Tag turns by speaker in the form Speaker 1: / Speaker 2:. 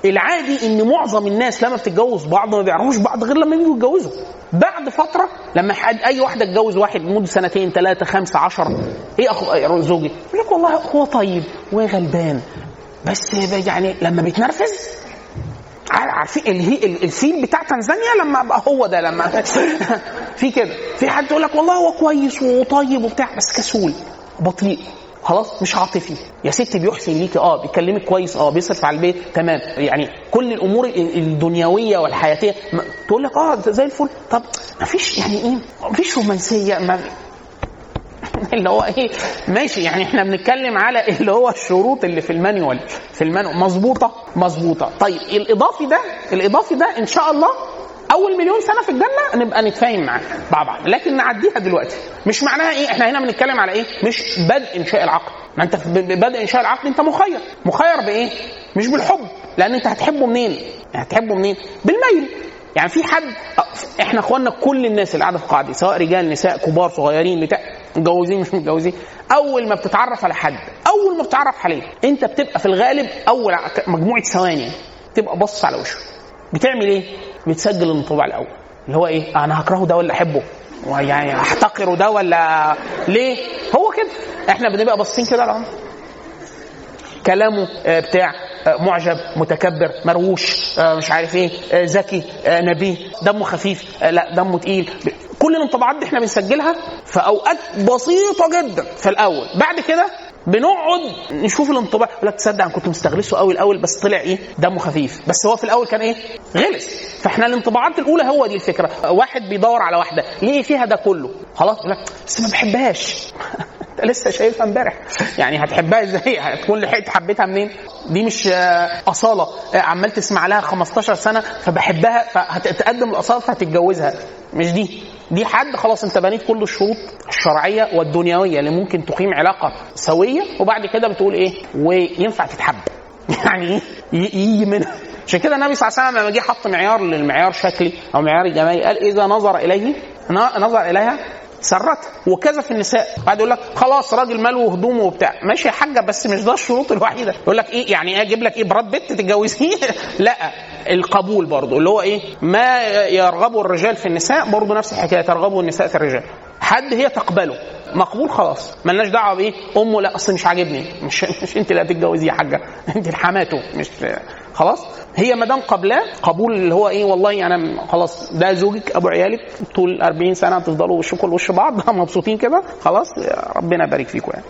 Speaker 1: العادي ان معظم الناس لما بتتجوز بعض ما بيعرفوش بعض غير لما يجوا يتجوزوا. بعد فترة لما حد اي واحدة تتجوز واحد لمدة سنتين 3 5 10، ايه اخو زوجي؟ يقول لك والله هو طيب وغلبان، بس يعني لما بيتنرفز، عارفين الفيل بتاع تنزانيا لما بقى هو ده لما في كده، في حد يقول لك والله هو كويس وطيب وبتاع بس كسول بطيء، خلاص مش عاطفي. يا ستي بيحسن ليكي، بيكلمك كويس، بيصرف على البيت تمام، يعني كل الامور الدنيوية والحياتيه تقول لك زي الفل. طب مفيش يعني ايه، مفيش رومانسية، ما اللي هو ايه، ماشي يعني احنا بنتكلم على اللي هو الشروط اللي في ال manual، في ال manual مظبوطة. طيب الاضافي ده ان شاء الله اول 1,000,000 سنة في الجنة نبقى نتفاهم معاه مع بعض، لكن نعديها دلوقتي. مش معناها ايه، احنا هنا بنتكلم على ايه، مش بدء انشاء العقل. ما انت في بدء انشاء العقل انت مخير بايه؟ مش بالحب، لان انت هتحبه منين؟ بالميل. يعني في حد، احنا اخواننا كل الناس اللي قاعدة في القاعة دي سواء رجال نساء كبار صغيرين بتاع متجوزين مش متجوزين، اول ما بتتعرف على حد، اول ما بتتعرف عليه انت بتبقى في الغالب اول مجموعة ثواني تبقى بص على وشه، بتعمل ايه؟ بتسجل الانطباع الاول اللي هو ايه، انا هكرهه ده ولا احبه، يعني احتقره ده ولا ليه؟ هو كده احنا بنبقى باصين كده على كلامه بتاع معجب، متكبر، مروش، مش عارف ايه، ذكي، نبيه، دمه خفيف، لا دمه تقيل. كل الانطباعات دي احنا بنسجلها في اوقات بسيطة جدا في الاول. بعد كده بنقعد نشوف الانطباع، يقول لك تصدق انا كنت مستغلسه قوي الاول، بس طلع ايه، دمه خفيف، بس هو في الاول كان ايه، غلس. فاحنا الانطباعات الاولى هو دي الفكرة. واحد بيدور على واحدة ليه فيها ده كله، خلاص يقول لك بس ما بحبهاش انت لسه شايفها امبارح، يعني هتحبها ازاي؟ هتكون لحقت حبيتها منين؟ دي مش اصاله عمال تسمع لها 15 سنة فبحبها فهتتقدم الاصالة فهتتجوزها، مش دي حد خلاص انت بنيت كل الشروط الشرعية والدنيوية اللي ممكن تقيم علاقة سويه، وبعد كده بتقول ايه، وينفع تتحب يعني ايه يجي منها. عشان كده النبي صلى الله عليه وسلم لما جه حط معيار للمعيار شكلي او معيار جمالي قال اذا نظر اليه نظر اليها سرت. وكذا في النساء. بعد يقول لك خلاص راجل ماله وهدومه وبتاع، ماشي يا حاجة، بس مش ده الشروط الوحيدة. يقول لك ايه يعني، ايه اجيب لك ايه براد بيت تتجوزيه؟ لا، القبول برضو اللي هو ايه، ما يرغبه الرجال في النساء برضو نفس الحكاية، ترغبه النساء في الرجال. حد هي تقبله مقبول خلاص، ملناش دعوه بايه امه، لا اصل مش عاجبني، مش انت اللي هتتجوزيه يا حاجة، انت حماته، مش خلاص. هي ما دام قبلاه قبول اللي هو ايه، والله انا خلاص ده زوجك ابو عيالك طول 40 سنة هتفضلوا وشكم وش بعض مبسوطين كده، خلاص ربنا يبارك فيكم يعني.